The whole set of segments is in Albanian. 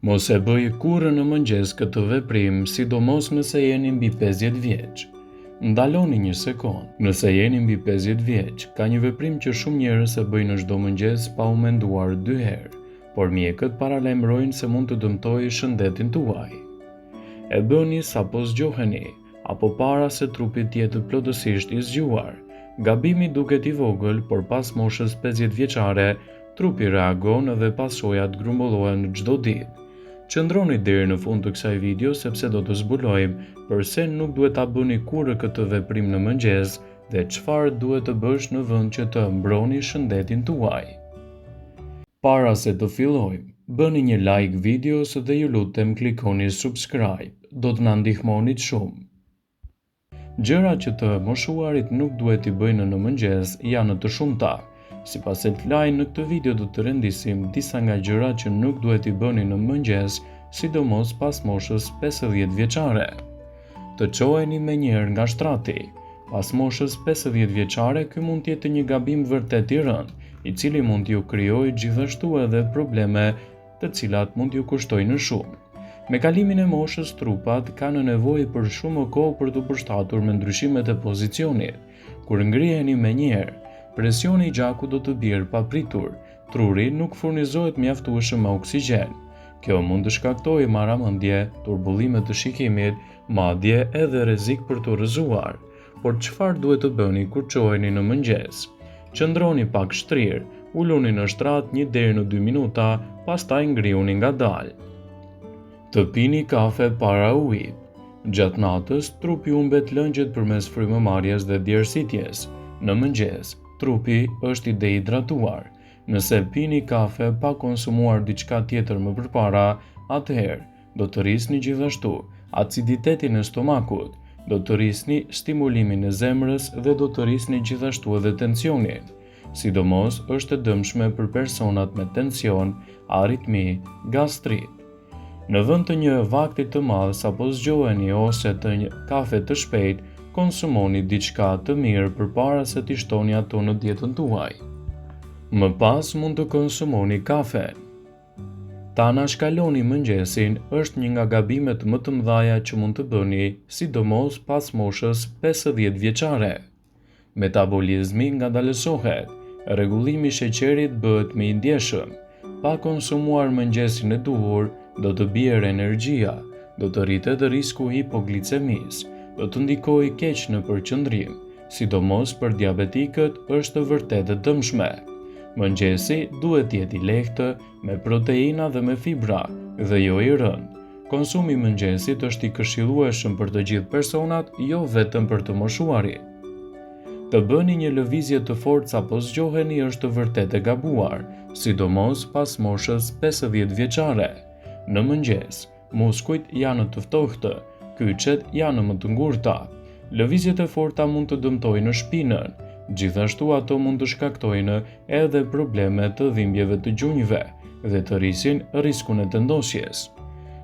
Mos e bëj kurrë në mëngjes këtë veprim, sidomos nëse jeni mbi 50 vjeç. Ndaloni një sekondë. Nëse jeni mbi 50 vjeç, ka një veprim që shumë njerëz e bëjnë çdo mëngjes pa u menduar dy herë, por mjekët paralajmërojnë se mund të dëmtojë shëndetin tuaj. E bëni sapo zgjoheni, apo para se trupi të jetë plotësisht i zgjuar. Gabimi duket i vogël, por pas moshës 50 vjeçare, trupi reagon dhe pasojat grumbullohen çdo ditë. Qëndroni deri në fund të kësaj video sepse do të zbulojmë përse nuk duhet ta bëni kurrë këtë veprim në mëngjes dhe çfarë duhet të bësh në vend që të mbroni shëndetin tuaj. Para se të fillojmë, bëni një like videos dhe ju lutem klikoni subscribe, do të na ndihmonit shumë. Gjërat që të moshuarit nuk duhet t'i bëjnë në mëngjes janë të shumta. Sipas Healthline, në këtë video do të rendisim disa nga gjërat që nuk duhet t'i bëni në mëngjes, sidomos pas moshës 50 vjeçare. Të çoheni menjëherë nga shtrati. Pas moshës 50 vjeçare, ky mund të jetë një gabim vërtet i rëndë, i cili mund t'ju krijojë gjithashtu edhe probleme të cilat mund t'ju kushtojnë shumë. Me kalimin e moshës, trupat kanë nevojë për shumë kohë për t'u përshtatur me ndryshimet e pozicionit. Kur ngriheni menjëherë, presioni i gjakut do të bjerë papritur, truri nuk furnizohet mjaftueshëm me oksigjen. Kjo mund të shkaktojë marramendje, turbullime të shikimit, madje edhe rrezik për t'u rrëzuar. Por çfarë duhet të bëni kur çoheni në mëngjes? Qëndroni pak shtrirë, uluni në shtrat 1 deri në 2 minuta, pastaj ngrihuni ngadalë. Të pini kafe para ujit. Gjatë natës, trupi humbet lëngjet përmes frymëmarrjes dhe djersitjes. Në mëngjes, trupi është i dehidratuar. Nëse pini kafe pa konsumuar diçka tjetër më përpara, atëherë do të rrisni gjithashtu aciditetin e stomakut, do të rrisni stimulimin e zemrës dhe do të rrisni gjithashtu edhe tensionin. Sidomos është e dëmshme për personat me tension, aritmi, gastrit. Në vend të një vakti të madh sapo zgjoheni ose të një kafe të shpejtë, konsumoni diçka të mirë përpara se t'i shtoni ato në dietën tuaj. Më pas mund të konsumoni kafe. Ta anashkaloni mëngjesin është një nga gabimet më të mëdha që mund të bëni, sidomos pas moshës 50 vjeçare. Metabolizmi ngadalësohet, rregullimi i sheqerit bëhet më i ndjeshëm. Pa konsumuar mëngjesin e duhur, do të bjerë energjia, do të rritet risku i hipoglicemisë, do të ndikojë keq në përqendrim, sidomos për diabetikët është vërtet e dëmshme. Mëngjesi duhet të jetë i lehtë, me proteina dhe me fibra, dhe jo i rëndë. Konsumi i mëngjesit është i këshillueshëm për të gjithë personat, jo vetëm për të moshuarit. Të bëni një lëvizje të fortë sapo zgjoheni është vërtet e gabuar, sidomos pas moshës 50 vjeçare. Në mëngjes, Muskujt janë të ftohtë, kyçet janë më të ngurta. Lëvizjet e forta mund të dëmtojnë shpinën, gjithashtu ato mund të shkaktojnë edhe probleme të dhimbjeve të gjunjëve dhe të rrisin riskun e tendosjes.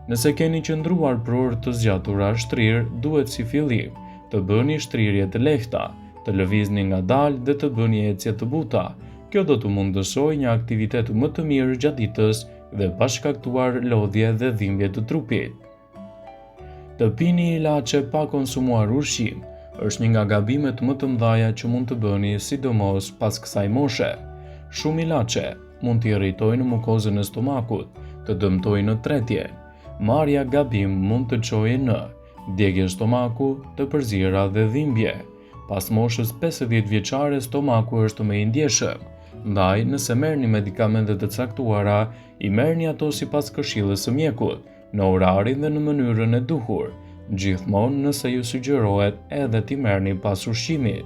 Nëse keni qëndruar për orë të zgjatura shtrirë, duhet si fillim të bëni shtrirje të lehta, të lëvizni ngadalë dhe të bëni ecje të buta. Kjo do të mundësojë një aktivitet më të mirë gjatë ditës dhe pa shkaktuar lodhje dhe dhimbje të trupit. Të pini ilaçe pa konsumuar ushqim është një nga gabimet më të mëdha që mund të bëni, sidomos pas kësaj moshe. Shumë ilaçe mund të irritojnë mukozën e stomakut, të dëmtojnë tretjen. Marrja gabim mund të çojë në djegie stomaku, të përziera dhe dhimbje. Pas moshës 50 vjeçare stomaku është më i ndjeshëm. Ndaj, nëse merrni medikamente të caktuara, i merrni ato sipas këshillës së mjekut, në orarin dhe në mënyrën e duhur, gjithmonë nëse ju sugjerohet edhe t'i merrni pas ushqimit.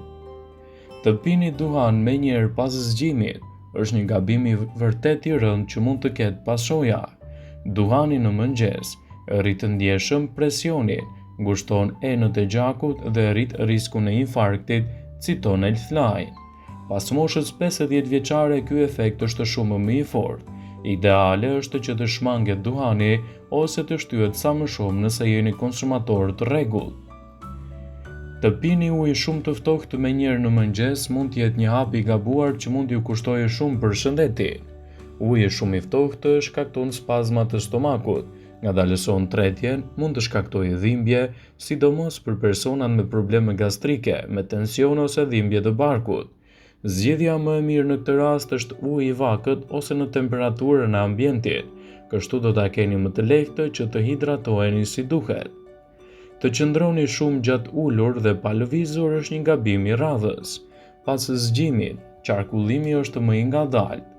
Të pini duhan menjëherë pas zgjimit është një gabim i vërtet i rëndë që mund të ketë pasoja. Duhani në mëngjes rrit ndjeshëm presionin, ngushton enët e gjakut dhe rrit riskun e infarktit, citon Healthline. Pas moshës 50 vjeçare ky efekt është shumë më i fortë. Ideale është që të shmanget duhani ose të shtyhet sa më shumë nëse jeni konsumator të rregullt. Të pini ujë shumë të ftohtë menjëherë në mëngjes mund të jetë një hap i gabuar që mund t'ju kushtojë shumë për shëndetin. Uji shumë i ftohtë shkakton spazma të stomakut, ngadalëson tretjen, mund të shkaktojë dhimbje, sidomos për personat me probleme gastrike, me tension ose dhimbje të barkut. Zgjidhja më e mirë në këtë rast është uji i vakët ose në temperaturën e ambientit, kështu do ta keni më të lehtë që të hidratoheni si duhet. Të qëndroni shumë gjatë ulur dhe pa lëvizur është një gabim i radhës. Pas zgjimit, qarkullimi është më i ngadaltë.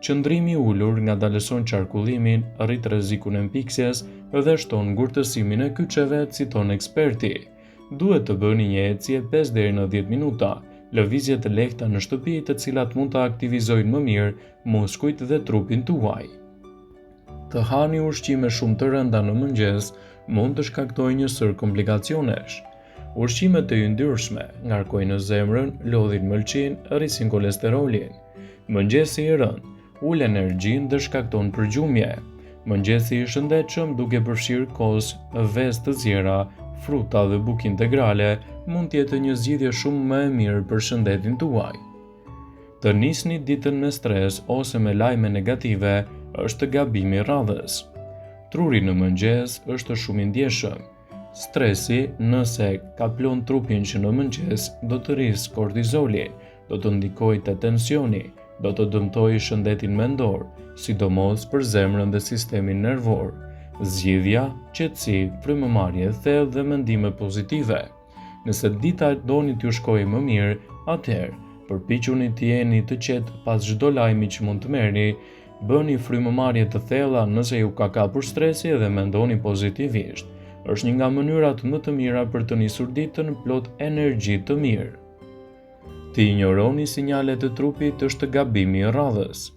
Qëndrimi ulur ngadalëson qarkullimin, rrit rrezikun e mpiksjes dhe shton ngurtësimin e kyçeve, citon eksperti. Duhet të bëni një ecje 5 deri në 10 minuta, lëvizje të lehta në shtëpi të cilat mund të aktivizojnë më mirë muskujt dhe trupin tuaj. Të hani ushqime shumë të rënda në mëngjes mund të shkaktojë një sërë komplikacionesh. Ushqimet e yndyrshme ngarkojnë zemrën, lodhin mëlçinë, rrisin kolesterolin. Mëngjesi i rëndë ul energjinë dhe shkakton përgjumje. Mëngjesi i shëndetshëm duke përfshirë kos, vezë të ziera, fruta dhe bukë integrale mund të jetë një zgjidhje shumë më e mirë për shëndetin tuaj. Të nisni ditën me stres ose me lajme negative është gabimi i radhës. Truri në mëngjes është shumë i ndjeshëm. Stresi, nëse kaplon trupin që në mëngjes, do të rrisë kortizolin, do të ndikojë te tensioni, do të dëmtojë shëndetin mendor, sidomos për zemrën dhe sistemin nervor. Zgjidhja, qetësi, frymëmarrje e thellë dhe mendime pozitive. Nëse dita doni t'ju shkojë më mirë, atëherë përpiquni të jeni të qetë pas çdo lajmi që mund të merrni, bëni frymëmarrje të thella nëse ju ka kapur stresi dhe mendoni pozitivisht. Është një nga mënyrat më të mira për të nisur ditën plot energji të mirë. Të injoroni sinjalet e trupit është gabimi i radhës.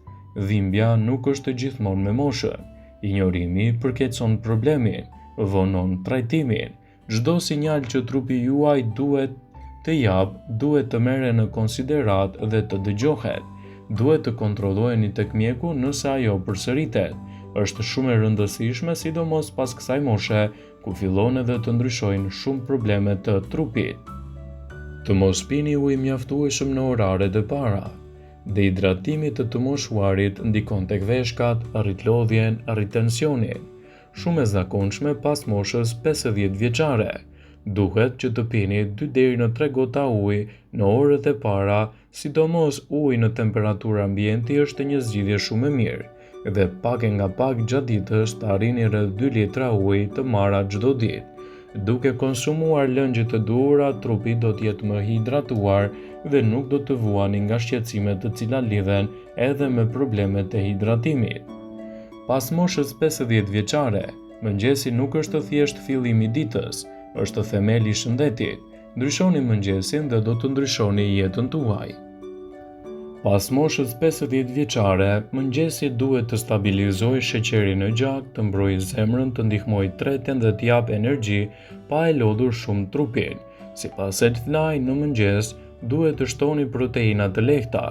Dhimbja nuk është gjithmonë me moshën. Injorimi përkeqëson problemin, vonon trajtimin, Çdo sinjal që trupi juaj duhet të japë, duhet të merret në konsideratë dhe të dëgjohet. Duhet të kontrolloheni tek mjeku nëse ajo përsëritet. Është shumë e rëndësishme sidomos pas kësaj moshe, ku fillon edhe të ndryshojnë shumë probleme të trupit. Të mos pini ujë mjaftueshëm në oraret e para. Dehidratimi te të moshuarit ndikon tek veshkat, rrit lodhjen, rrit tensionin. Shumë e zakonshme pas moshës 50 vjeçare. Duhet që të pini 2 deri në 3 gota ujë në orët e para, sidomos uji në temperaturë ambienti është një zgjidhje shumë e mirë dhe pak e nga pak gjatë ditës të arrini rreth 2 litra ujë të marra çdo ditë. Duke konsumuar lëngje të duhura, trupi do të jetë më hidratuar dhe nuk do të vuani nga shqetësimet të cilat lidhen edhe me problemet e hidratimit. Pas moshës 50 vjeçare, mëngjesi nuk është thjesht fillimi i ditës, është themeli i shëndetit. Ndryshoni mëngjesin dhe do të ndryshoni jetën tuaj. Pas moshës 50 vjeçare, mëngjesi duhet të stabilizojë sheqerin në gjak, të mbrojë zemrën, të ndihmojë tretjen dhe të japë energji pa e lodhur shumë trupin. Sipas Healthline, në mëngjes duhet të shtoni proteina të lehta,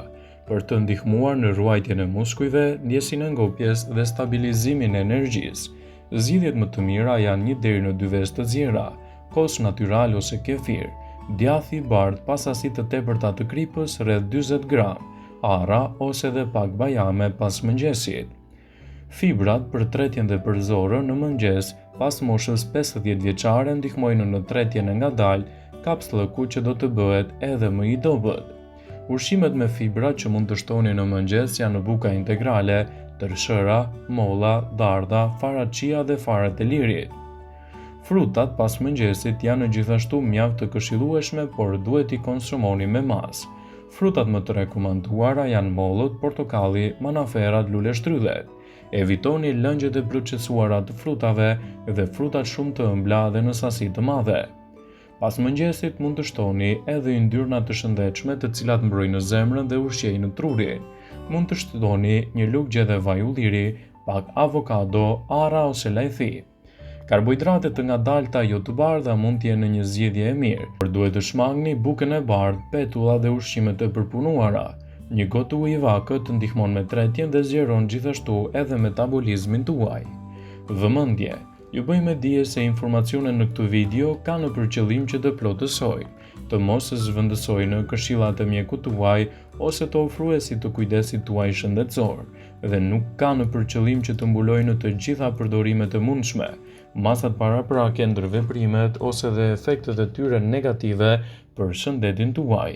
për të ndihmuar në ruajtjen e muskujve, ndjesinë e ngopjes dhe stabilizimin e energjisë. Zgjidhjet më të mira janë një deri në dy vezë të ziera, kos natyral ose kefir, djathë i bardhë pa sasi të tepërta të kripës rreth 40 gram, arra ose edhe pak bajame pas mëngjesit. Fibrat për tretjen dhe për zorrën në mëngjes pas moshës 50 vjeçare ndihmojnë në tretjen e ngadaltë, kapsllëku që do të bëhet edhe më i dobët. Ushqimet me fibra që mund të shtoni në mëngjes janë buka integrale, tërshëra, molla, dardha, fara chia dhe farat e lirit. Frutat pas mëngjesit janë gjithashtu mjaft të këshillueshme, por duhet t'i konsumoni me masë. Frutat më të rekomanduara janë mollët, portokalli, manaferrat, luleshtrydhet. Evitoni lëngjet e procesuara të frutave dhe frutat shumë të ëmbla dhe në sasi të madhe. Pas mëngjesit mund të shtoni edhe yndyrna të shëndetshme të cilat mbrojnë zemrën dhe ushqejnë trurin. Mund të shtoni një lugë gjedhe vaj ulliri, pak avokado, arra ose lajthi. Karbohidrate të ngadalta jo të bardha mund të jenë një zgjidhje e mirë, por duhet të shmangni bukën e bardhë, petulla dhe ushqimet e përpunuara. Një gotë ujë i vakët ndihmon me tretjen dhe zgjeron gjithashtu edhe metabolizmin tuaj. Vëmendje! Ju bëj me dije se informacionet në këtë video kanë për qëllim që të plotësojnë. të mos zëvendësojnë këshillat e mjekut tuaj ose të ofruesit të kujdesit tuaj shëndetësor dhe nuk kanë për qëllim që të mbulojnë të gjitha përdorimet e mundshme, masat paraprake, ndërveprimet ose dhe efektet e tyre negative për shëndetin tuaj.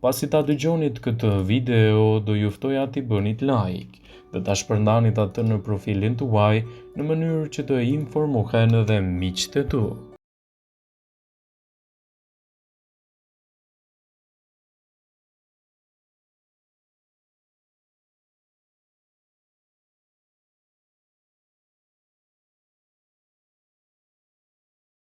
Pasi ta dëgjonit këtë video, do ju ftoja t'i bënit like dhe ta shpërndanit atë në profilin tuaj në mënyrë që të informohen edhe miqtë e tu.